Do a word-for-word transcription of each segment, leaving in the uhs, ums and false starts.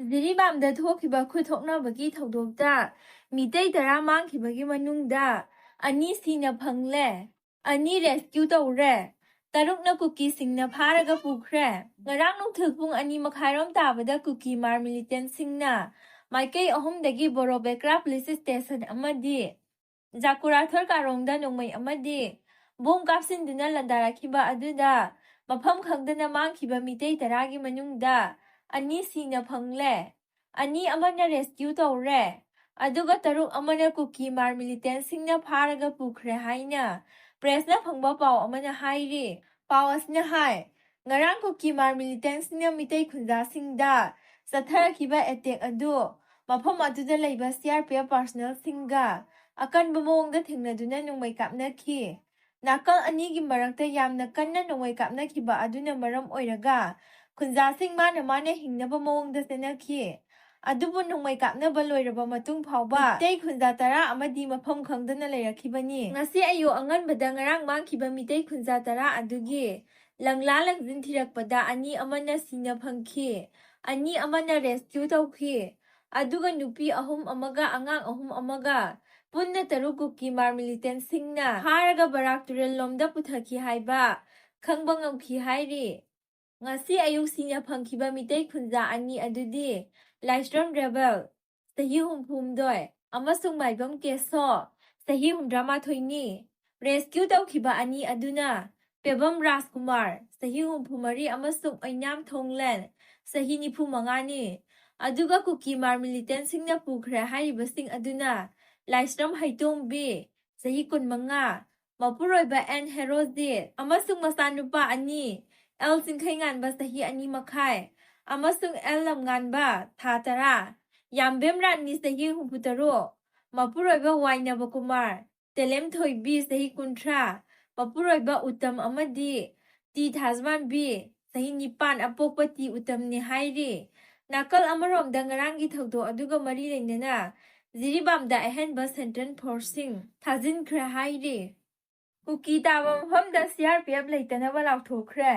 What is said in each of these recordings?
ꯖꯤꯔꯤꯕꯥꯝꯗ ꯊꯣꯛꯈꯤꯕ ꯈꯨꯠ ꯊꯣꯛꯅꯕꯒꯤ ꯊꯧꯗꯣꯛꯇ ꯃꯤꯇꯩ ꯇꯔꯥ ꯃꯥꯡꯈꯤꯕꯒꯤ ꯃꯅꯨꯡꯗ ꯑꯅꯤ ꯁꯤꯅ ꯐꯪꯂꯦ, ꯑꯅꯤ ꯔꯦꯁꯀ꯭ꯌꯨ ꯇꯧꯔꯦ, ꯇꯔꯨꯛꯅ ꯀꯨꯀꯤꯁꯤꯡꯅ ꯐꯥꯔꯒ ꯄꯨꯈ꯭ꯔꯦ꯫ ꯉꯔꯥꯡ ꯅꯨꯡꯊꯤꯜ ꯄꯨꯡ ꯑꯅꯤ ꯃꯈꯥꯏꯔꯣꯝ ꯇꯥꯕꯗ ꯀꯨꯀꯤ ꯃꯥꯔ ꯃꯤꯂꯤꯇꯦꯟꯁꯤꯡꯅ ꯃꯥꯏꯀꯩ ꯑꯍꯨꯝꯗꯒꯤ ꯕꯣꯔꯣꯕꯦꯀ꯭ꯔꯥ ꯄꯨꯂꯤꯁ ꯁ꯭ꯇꯦꯁꯟ ꯑꯃꯗꯤ ꯖꯥꯀꯨꯔꯥꯊꯣꯔ ꯀꯥꯔꯣꯡꯗ ꯅꯣꯡꯃꯩ ꯑꯃꯗꯤ ꯕꯣꯝ ꯀꯥꯞꯁꯤꯟꯗꯨꯅ ꯂꯥꯟꯗꯥꯔꯛꯈꯤꯕ ꯑꯗꯨꯗ ꯃꯐꯝ ꯈꯪꯗꯅ ꯃꯥꯡꯈꯤꯕ ꯃꯤꯇꯩ ꯇꯔꯥꯒꯤ ꯃꯅꯨꯡꯗ ꯑꯅꯤ ꯁꯤꯅ ꯐꯪꯂꯦ, ꯑꯅꯤ ꯑꯃꯅ ꯔꯦꯁꯀ꯭ꯌꯨ ꯇꯧꯔꯦ, ꯑꯗꯨꯒ ꯇꯔꯨꯛ ꯑꯃꯅ ꯀꯨꯀꯤ ꯃꯥꯔ ꯃꯤꯂꯤꯇꯦꯟꯁꯤꯡꯅ ꯐꯥꯔꯒ ꯄꯨꯈ꯭ꯔꯦ ꯍꯥꯏꯅ ꯄ꯭ꯔꯦꯁꯅ ꯐꯪꯕ ꯄꯥꯎ ꯑꯃꯅ ꯍꯥꯏꯔꯤ꯫ ꯄꯥꯎ ꯑꯁꯤꯅ ꯍꯥꯏ, ꯉꯔꯥꯡ ꯀꯨꯀꯤ ꯃꯥꯔ ꯃꯤꯂꯤꯇꯦꯟꯁꯤꯡꯅ ꯃꯤꯇꯩ ꯈꯨꯟꯖꯥꯁꯤꯡꯗ ꯆꯠꯊꯔꯛꯈꯤꯕ ꯑꯦꯇꯦꯛ ꯑꯗꯨ ꯃꯐꯝ ꯑꯗꯨꯗ ꯂꯩꯕ ꯁꯤ ꯑꯥꯔ ꯄꯤ ꯑꯦꯐ ꯄꯥꯔꯁꯣꯅꯦꯜꯁꯤꯡꯒ ꯑꯀꯟꯕ ꯃꯑꯣꯡꯗ ꯊꯦꯡꯅꯗꯨꯅ ꯅꯣꯡꯃꯩ ꯀꯥꯞꯅꯈꯤ꯫ ꯅꯥꯀꯜ ꯑꯅꯤꯒꯤ ꯃꯔꯛꯇ ꯌꯥꯝꯅ ꯀꯟꯅ ꯅꯣꯡꯃꯩ ꯀꯥꯞꯅꯈꯤꯕ ꯑꯗꯨꯅ ꯃꯔꯝ ꯑꯣꯏꯔꯒ ꯈꯨꯟꯖꯥꯁꯤꯡ ꯃꯥꯅ ꯃꯥꯅ ꯍꯤꯡꯅꯕ ꯃꯑꯣꯡꯗ ꯆꯦꯟꯅꯈꯤ꯫ ꯑꯗꯨꯕꯨ ꯅꯣꯡꯃꯩ ꯀꯥꯞꯅꯕ ꯂꯣꯏꯔꯕ ꯃꯇꯨꯡ ꯐꯥꯎꯕ ꯃꯤꯇꯩ ꯈꯨꯟꯖꯥ ꯇꯔꯥ ꯑꯃꯗꯤ ꯃꯐꯝ ꯈꯪꯗꯅ ꯂꯩꯔꯛꯈꯤꯕꯅꯤ꯫ ꯉꯁꯤ ꯑꯌꯨꯛ ꯑꯉꯟꯕꯗ ꯉꯔꯥꯡ ꯃꯥꯡꯈꯤꯕ ꯃꯤꯇꯩ ꯈꯨꯟꯖꯥ ꯇꯔꯥ ꯑꯗꯨꯒꯤ ꯂꯪꯂꯥ ꯂꯪꯖꯤꯟ ꯊꯤꯔꯛꯄꯗ ꯑꯅꯤ ꯑꯃꯅ ꯁꯤꯅ ꯐꯪꯈꯤ, ꯑꯅꯤ ꯑꯃꯅ ꯔꯦꯁꯀ꯭ꯌꯨ ꯇꯧꯈꯤ, ꯑꯗꯨꯒ ꯅꯨꯄꯤ ꯑꯍꯨꯝ ꯑꯃꯒ ꯑꯉꯥꯡ ꯑꯍꯨꯝ ꯑꯃꯒ ꯄꯨꯟꯅ ꯇꯔꯨꯛ ꯀꯨꯀꯤ ꯃꯥꯔ ꯃꯤꯂꯤꯇꯦꯟꯁꯤꯡꯅ ꯐꯥꯔꯒ ꯕꯔꯥꯛ ꯇꯨꯔꯦꯜ ꯂꯣꯝꯗ ꯄꯨꯊꯈꯤ ꯍꯥꯏꯕ ꯈꯪꯕ ꯉꯝꯈꯤ ꯍꯥꯏꯔꯤ꯫ ꯉꯁꯤ ꯑꯌꯨꯛ ꯁꯤꯅ ꯐꯪꯈꯤꯕ ꯃꯤꯇꯩ ꯈꯨꯟꯖꯥ ꯑꯅꯤ ꯑꯗꯨꯗꯤ ꯂꯥꯏꯁ꯭ꯔꯝ ꯔꯦꯕꯦꯜ, ꯆꯍꯤ ꯍꯨꯝꯐꯨꯍꯨꯝꯗꯣꯏ, ꯑꯃꯁꯨꯡ ꯃꯥꯏꯕꯝ ꯀꯦꯁꯣ, ꯆꯍꯤ ꯍꯨꯝꯗ꯭ꯔꯥꯃꯥꯊꯣꯏꯅꯤ꯫ ꯔꯦꯁꯀ꯭ꯌꯨ ꯇꯧꯈꯤꯕ ꯑꯅꯤ ꯑꯗꯨꯅ ꯄꯦꯕꯝ ꯔꯥꯖꯀꯨꯃꯥꯔ, ꯆꯍꯤ ꯍꯨꯝꯐꯨꯃꯔꯤ, ꯑꯃꯁꯨꯡ ꯑꯣꯏꯅꯥꯝ ꯊꯣꯡꯂꯦꯟ, ꯆꯍꯤ ꯅꯤꯐꯨꯃꯉꯥꯅꯤ꯫ ꯑꯗꯨꯒ ꯀꯨꯀꯤ ꯃꯥꯔ ꯃꯤꯂꯤꯇꯦꯟꯁꯤꯡꯅ ꯄꯨꯈ꯭ꯔꯦ ꯍꯥꯏꯔꯤꯕꯁꯤꯡ ꯑꯗꯨꯅ ꯂꯥꯏꯁ꯭ꯔꯝ ꯍꯩꯇꯣꯡꯕꯤ, ꯆꯍꯤ ꯀꯨꯟꯃꯉꯥ, ꯃꯄꯨꯔꯣꯏꯕ ꯑꯦꯟ ꯍꯦꯔꯣꯖꯤꯠ ꯑꯃꯁꯨꯡ ꯃꯆꯥꯅꯨꯄꯥ ꯑꯅꯤ, ꯑꯦꯜ ꯆꯤꯡꯈꯩꯉꯥꯟꯕ, ꯆꯍꯤ ꯑꯅꯤ ꯃꯈꯥꯏ, ꯑꯃꯁꯨꯡ ꯑꯦꯜ ꯂꯝꯉꯥꯟꯕ, ꯊꯥ ꯇꯔꯥ, ꯌꯥꯝꯕꯦꯝ ꯔꯥꯅꯤ, ꯆꯍꯤ ꯍꯨꯝꯐꯨꯇꯔꯨꯛ, ꯃꯄꯨꯔꯣꯏꯕ ꯋꯥꯏꯅꯕ ꯀꯨꯃꯥꯔ, ꯇꯦꯂꯦꯝ ꯊꯣꯏꯕꯤ, ꯆꯍꯤ ꯀꯨꯟꯊ꯭ꯔꯥ, ꯃꯄꯨꯔꯣꯏꯕ ꯎꯇꯝ ꯑꯃꯗꯤ ꯇꯤ ꯊꯥꯖꯃꯥꯟꯕꯤ, ꯆꯍꯤ ꯅꯤꯄꯥꯟ, ꯑꯄꯣꯛꯄ ꯇꯤ ꯎꯇꯝꯅꯤ ꯍꯥꯏꯔꯤ꯫ ꯅꯥꯀꯜ ꯑꯃꯔꯣꯝꯗ ꯉꯔꯥꯡꯒꯤ ꯊꯧꯗꯣꯛ ꯑꯗꯨꯒ ꯃꯔꯤ ꯂꯩꯅꯅ ꯖꯤꯔꯤꯕꯥꯝꯗ ꯑꯍꯦꯟꯕ ꯁꯦꯟꯇ꯭ꯔꯦꯜ ꯐꯣꯔꯁꯁꯤꯡ ꯊꯥꯖꯤꯟꯈ꯭ꯔꯦ ꯍꯥꯏꯔꯤ꯫ ꯀꯨꯀꯤ ꯇꯥꯕ ꯃꯐꯝꯗ ꯁꯤ ꯑꯥꯔ ꯄꯤ ꯑꯦꯐ ꯂꯩꯇꯅꯕ ꯂꯥꯎꯊꯣꯛꯈ꯭ꯔꯦ꯫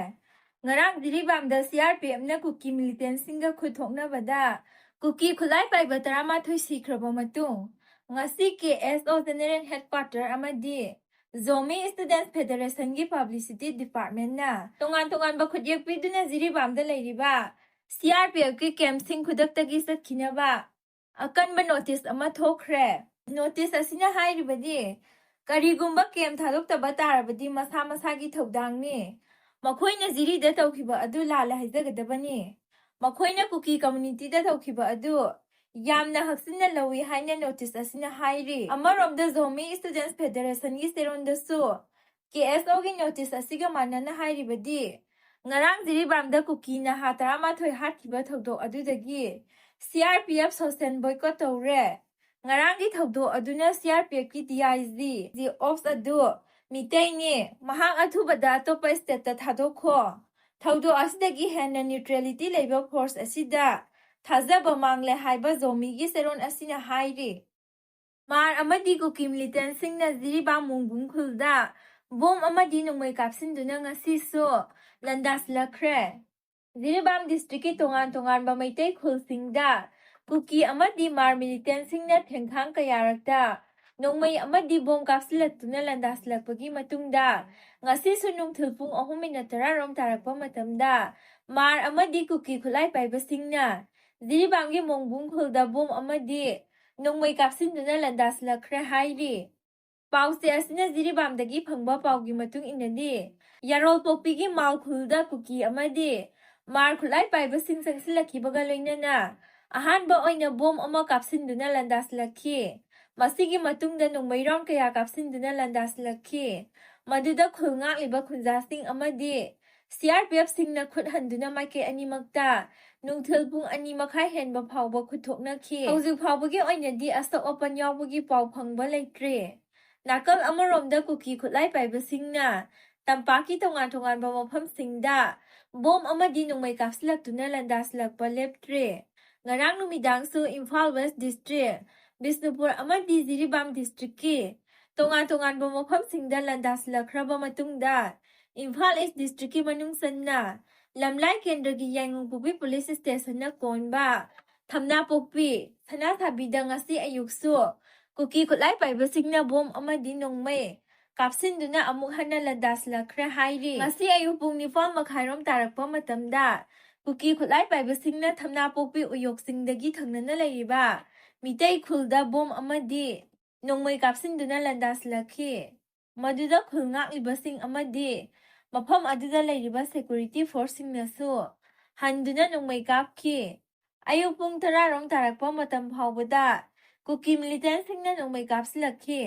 ꯉꯔꯥꯡ ꯖꯤꯔꯤꯕꯥꯝꯗ ꯁꯤ ꯑꯥꯔ ꯄꯤ ꯑꯦꯐꯅ ꯀꯨꯀꯤ ꯃꯤꯂꯤꯇꯦꯟꯁꯤꯡꯒ ꯈꯨꯠ ꯊꯣꯛꯅꯕꯗ ꯀꯨꯀꯤ ꯈꯨꯠꯂꯥꯏ ꯄꯥꯏꯕ ꯇꯔꯥꯃꯥꯊꯣꯏ ꯁꯤꯈ꯭ꯔꯕ ꯃꯇꯨꯡ, ꯉꯁꯤ ꯀꯦ ꯑꯦꯁ ꯑꯣ ꯖꯦꯅꯦꯔꯦꯜ ꯍꯦꯗꯀ꯭ꯋꯥꯇꯔ ꯑꯃꯗꯤ ꯖꯣꯃꯤ ꯁ꯭ꯇꯨꯗꯦꯟꯠꯁ ꯐꯦꯗꯔꯦꯁꯟꯒꯤ ꯄꯕ꯭ꯂꯤꯁꯤꯇꯤ ꯗꯤꯄꯥꯔꯠꯃꯦꯟꯠꯅ ꯇꯣꯉꯥꯟ ꯇꯣꯉꯥꯟꯕ ꯈꯨꯠꯌꯦꯛ ꯄꯤꯗꯨꯅ ꯖꯤꯔꯤꯕꯥꯝꯗ ꯂꯩꯔꯤꯕ ꯁꯤ ꯑꯥꯔ ꯄꯤ ꯑꯦꯐꯀꯤ ꯀꯦꯝꯞꯁꯤꯡ ꯈꯨꯗꯛꯇꯒꯤ ꯆꯠꯈꯤꯅꯕ ꯑꯀꯟꯕ ꯅꯣꯇꯤꯁ ꯑꯃ ꯊꯣꯛꯈ꯭ꯔꯦ꯫ ꯅꯣꯇꯤꯁ ꯑꯁꯤꯅ ꯍꯥꯏꯔꯤꯕꯗꯤ, ꯀꯔꯤꯒꯨꯝꯕ ꯀꯦꯝꯞ ꯊꯥꯗꯣꯛꯇꯕ ꯇꯥꯔꯕꯗꯤ ꯃꯁꯥ ꯃꯁꯥꯒꯤ ꯊꯧꯗꯥꯡꯅꯤ꯫ ꯃꯈꯣꯏꯅ ꯖꯤꯔꯤꯗ ꯇꯧꯈꯤꯕ ꯑꯗꯨ ꯂꯥꯜꯂꯦ ꯍꯥꯏꯖꯒꯗꯕꯅꯤ꯫ ꯃꯈꯣꯏꯅ ꯀꯨꯀꯤ ꯀꯝꯃ꯭ꯌꯨꯅꯤꯇꯤꯗ ꯇꯧꯈꯤꯕ ꯑꯗꯨ ꯌꯥꯝꯅ ꯍꯛꯆꯤꯟꯅ ꯂꯧꯏ ꯍꯥꯏꯅ ꯅꯣꯇꯤꯁ ꯑꯁꯤꯅ ꯍꯥꯏꯔꯤ꯫ ꯑꯃꯔꯣꯝꯗ ꯖꯣꯃꯤ ꯁ꯭ꯇꯨꯗꯦꯟꯠꯁ ꯐꯦꯗꯔꯦꯁꯟꯒꯤ ꯆꯦꯔꯣꯜꯗꯁꯨ ꯀꯦ ꯑꯦꯁ ꯑꯣꯒꯤ ꯅꯣꯇꯤꯁ ꯑꯁꯤꯒ ꯃꯥꯟꯅꯅ ꯍꯥꯏꯔꯤꯕꯗꯤ, ꯉꯔꯥꯡ ꯖꯤꯔꯤꯕꯥꯝꯗ ꯀꯨꯀꯤ ꯅꯍꯥ ꯇꯔꯥꯃꯥꯊꯣꯏ ꯍꯥꯠꯈꯤꯕ ꯊꯧꯗꯣꯛ ꯑꯗꯨꯗꯒꯤ C R P F social boycott ꯇꯧꯔꯦ꯫ ꯉꯔꯥꯡꯒꯤ ꯊꯧꯗꯣꯛ ꯑꯗꯨꯅ ꯁꯤ ꯑꯥꯔ ꯄꯤ ꯑꯦꯐꯀꯤ D I G, G ops ꯑꯗꯨ ꯃꯤꯇꯩꯅꯤ, ꯃꯍꯥꯛ ꯑꯊꯨꯕꯗ ꯑꯇꯣꯞꯄ ꯁ꯭ꯇꯦꯠꯇ ꯊꯥꯗꯣꯛꯈꯣ꯫ ꯊꯧꯗꯣꯛ ꯑꯁꯤꯗꯒꯤ ꯍꯦꯟꯅ ꯅ꯭ꯌꯨꯇ꯭ꯔꯦꯂꯤꯇꯤ ꯂꯩꯕ ꯐꯣꯔꯁ ꯑꯁꯤꯗ ꯊꯥꯖꯕ ꯃꯥꯡꯂꯦ ꯍꯥꯏꯕ ꯖꯣꯃꯤꯒꯤ ꯆꯦꯔꯣꯜ ꯑꯁꯤꯅ ꯍꯥꯏꯔꯤ꯫ ꯃꯥꯔ ꯑꯃꯗꯤ ꯀꯨꯀꯤ ꯃꯤꯂꯤꯇꯦꯟꯠꯁꯤꯡꯅ ꯖꯤꯔꯤꯕꯥꯝ ꯃꯣꯡꯕꯨꯡ ꯈꯨꯜꯗ ꯕꯣꯝ ꯑꯃꯗꯤ ꯅꯣꯡꯃꯩ ꯀꯥꯞꯁꯤꯟꯗꯨꯅ ꯉꯁꯤꯁꯨ ꯂꯥꯟꯗꯥꯁꯤꯜꯂꯛꯈ꯭ꯔꯦ꯫ ꯖꯤꯔꯤꯕꯥꯝ ꯗꯤꯁꯇ꯭ꯔꯤꯛꯀꯤ ꯇꯣꯉꯥꯟ ꯇꯣꯉꯥꯟꯕ ꯃꯩꯇꯩ ꯈꯨꯜꯁꯤꯡꯗ ꯀꯨꯀꯤ ꯑꯃꯗꯤ ꯃꯥꯔ ꯃꯤꯂꯤꯇꯦꯟꯠꯁꯤꯡꯅ ꯊꯦꯡꯈꯥꯡ ꯀꯌꯥꯔꯛꯇ ꯅꯣꯡꯃꯩ ꯑꯃꯗꯤ ꯕꯣꯝ ꯀꯥꯞꯁꯤꯜꯂꯛꯇꯨꯅ ꯂꯥꯟꯗꯥꯁꯤꯜꯂꯛꯄꯒꯤ ꯃꯇꯨꯡꯗ ꯉꯁꯤꯁꯨ ꯅꯨꯡꯊꯤꯜ ꯄꯨꯡ ꯑꯍꯨꯝ ꯃꯤꯅꯠ ꯇꯔꯥꯔꯣꯝ ꯇꯥꯔꯛꯄ ꯃꯇꯝꯗ ꯃꯥꯔ ꯑꯃꯗꯤ ꯀꯨꯀꯤ ꯈꯨꯠꯂꯥꯏ ꯄꯥꯏꯕꯁꯤꯡꯅ ꯖꯤꯔꯤꯕꯥꯝꯒꯤ ꯃꯣꯡꯕꯨꯡ ꯈꯨꯜꯗ ꯕꯣꯝ ꯑꯃꯗꯤ ꯅꯣꯡꯃꯩ ꯀꯥꯞꯁꯤꯟꯗꯨꯅ ꯂꯥꯟꯗꯥꯁꯤꯜꯂꯛꯈ꯭ꯔꯦ ꯍꯥꯏꯔꯤ꯫ ꯄꯥꯎꯆꯦ ꯑꯁꯤꯅ ꯖꯤꯔꯤꯕꯥꯝꯗꯒꯤ ꯐꯪꯕ ꯄꯥꯎꯒꯤ ꯃꯇꯨꯡ ꯏꯟꯅꯗꯤ, ꯌꯥꯔꯣꯜꯄꯣꯛꯄꯤꯒꯤ ꯃꯥꯎ ꯈꯨꯜꯗ ꯀꯨꯀꯤ ꯑꯃꯗꯤ ꯃꯥꯔ ꯈꯨꯠꯂꯥꯏ ꯄꯥꯏꯕꯁꯤꯡ ꯆꯪꯁꯤꯜꯂꯛꯈꯤꯕꯒ ꯂꯣꯏꯅꯅ ꯑꯍꯥꯟꯕ ꯑꯣꯏꯅ ꯕꯣꯝ ꯑꯃ ꯀꯥꯞꯁꯤꯟꯗꯨꯅ ꯂꯥꯟꯗꯥꯁꯤꯜꯂꯛꯈꯤ꯫ ꯃꯁꯤꯒꯤ ꯃꯇꯨꯡꯗ ꯅꯣꯡꯃꯩ ꯔꯥꯎꯟ ꯀꯌꯥ ꯀꯥꯞꯁꯤꯟꯗꯨꯅ ꯂꯥꯟꯗꯥꯁꯤꯜꯂꯛꯈꯤ꯫ ꯃꯗꯨꯗ ꯈꯨꯜ ꯉꯥꯛꯂꯤꯕ ꯈꯨꯟꯖꯥꯁꯤꯡ ꯑꯃꯗꯤ ꯁꯤ ꯑꯥꯔ ꯄꯤ ꯑꯦꯐꯁꯤꯡꯅ ꯈꯨꯠ ꯍꯟꯗꯨꯅ ꯃꯥꯏꯀꯩ ꯑꯅꯤꯃꯛꯇ ꯅꯨꯡꯊꯤꯜ ꯄꯨꯡ ꯑꯅꯤ ꯃꯈꯥꯏ ꯍꯦꯟꯕ ꯐꯥꯎꯕ ꯈꯨꯠ ꯊꯣꯛꯅꯈꯤ꯫ ꯍꯧꯖꯤꯛ ꯐꯥꯎꯕꯒꯤ ꯑꯣꯏꯅꯗꯤ ꯑꯁꯣꯛ ꯑꯄꯟ ꯌꯥꯎꯕꯒꯤ ꯄꯥꯎ ꯐꯪꯕ ꯂꯩꯇ꯭ꯔꯤ꯫ ꯅꯥꯀꯜ ꯑꯃꯔꯣꯝꯗ ꯀꯨꯀꯤ ꯈꯨꯠꯂꯥꯏ ꯄꯥꯏꯕꯁꯤꯡꯅ ꯇꯝꯄꯥꯛꯀꯤ ꯇꯣꯉꯥꯟ ꯇꯣꯉꯥꯟꯕ ꯃꯐꯝꯁꯤꯡꯗ ꯕꯣꯝ ꯑꯃꯗꯤ ꯅꯣꯡꯃꯩ ꯀꯥꯞꯁꯤꯜꯂꯛꯇꯨꯅ ꯂꯥꯟꯗꯥꯁꯤꯜꯂꯛꯄ ꯂꯦꯞꯇ꯭ꯔꯤ꯫ ꯉꯔꯥꯡ ꯅꯨꯃꯤꯗꯥꯡꯁꯨ ꯏꯝꯐꯥꯜ ꯋꯦꯁ ꯗꯤꯁꯇ꯭ꯔꯤꯛ, ꯕꯤꯁꯅꯨꯄꯨꯔ ꯑꯃꯗꯤ ꯖꯤꯔꯤꯕꯥꯝ ꯗꯤꯁꯇ꯭ꯔꯤꯛꯀꯤ ꯇꯣꯉꯥꯟ ꯇꯣꯉꯥꯟꯕ ꯃꯐꯝꯁꯤꯡꯗ ꯂꯥꯟꯗꯥꯁꯤꯜꯂꯛꯈ꯭ꯔꯕ ꯃꯇꯨꯡꯗ ꯏꯝꯐꯥꯜ ꯏꯁ ꯗꯤꯁꯇ꯭ꯔꯤꯛꯀꯤ ꯃꯅꯨꯡ ꯆꯟꯅ ꯂꯝꯂꯥꯏ ꯀꯦꯟꯗ꯭ꯔꯒꯤ ꯌꯥꯏꯉꯪꯄꯣꯛꯄꯤ ꯄꯨꯂꯤꯁ ꯁ꯭ꯇꯦꯁꯟꯅ ꯀꯣꯟꯕ ꯊꯝꯅꯥꯄꯣꯛꯄꯤ ꯁꯅꯥꯊꯥꯕꯤꯗ ꯉꯁꯤ ꯑꯌꯨꯛꯁꯨ ꯀꯨꯀꯤ ꯈꯨꯠꯂꯥꯏ ꯄꯥꯏꯕꯁꯤꯡꯅ ꯕꯣꯝ ꯑꯃꯗꯤ ꯅꯣꯡꯃꯩ ꯀꯥꯞꯁꯤꯟꯗꯨꯅ ꯑꯃꯨꯛ ꯍꯟꯅ ꯂꯥꯟꯗꯥꯁꯤꯜꯂꯛꯈ꯭ꯔꯦ ꯍꯥꯏꯔꯤ꯫ ꯉꯁꯤ ꯑꯌꯨꯛ ꯄꯨꯡ ꯅꯤꯄꯥꯟ ꯃꯈꯥꯏꯔꯣꯝ ꯇꯥꯔꯛꯄ ꯃꯇꯝꯗ ꯀꯨꯀꯤ ꯈꯨꯠꯂꯥꯏ ꯄꯥꯏꯕꯁꯤꯡꯅ ꯊꯝꯅꯥꯄꯣꯛꯄꯤ ꯎꯌꯣꯛꯁꯤꯡꯗꯒꯤ ꯊꯪꯅꯅ ꯂꯩꯔꯤꯕ ꯃꯤꯇꯩ ꯈꯨꯜꯗ ꯕꯣꯝ ꯑꯃꯗꯤ ꯅꯣꯡꯃꯩ ꯀꯥꯞꯁꯤꯟꯗꯨꯅ ꯂꯥꯟꯗꯥꯁꯤꯜꯂꯛꯈꯤ꯫ ꯃꯗꯨꯗ ꯈꯨꯜ ꯉꯥꯛꯂꯤꯕꯁꯤꯡ ꯑꯃꯗꯤ ꯃꯐꯝ ꯑꯗꯨꯗ ꯂꯩꯔꯤꯕ ꯁꯦꯀ꯭ꯌꯨꯔꯤꯇꯤ ꯐꯣꯔꯁꯁꯤꯡꯅꯁꯨ ꯍꯟꯗꯨꯅ ꯅꯣꯡꯃꯩ ꯀꯥꯞꯈꯤ꯫ ꯑꯌꯨꯛ ꯄꯨꯡ ꯇꯔꯥꯔꯣꯝ ꯇꯥꯔꯛꯄ ꯃꯇꯝ ꯐꯥꯎꯕꯗ ꯀꯨꯀꯤ ꯃꯤꯂꯤꯇꯦꯟꯁꯤꯡꯅ ꯅꯣꯡꯃꯩ ꯀꯥꯞꯁꯤꯜꯂꯛꯈꯤ꯫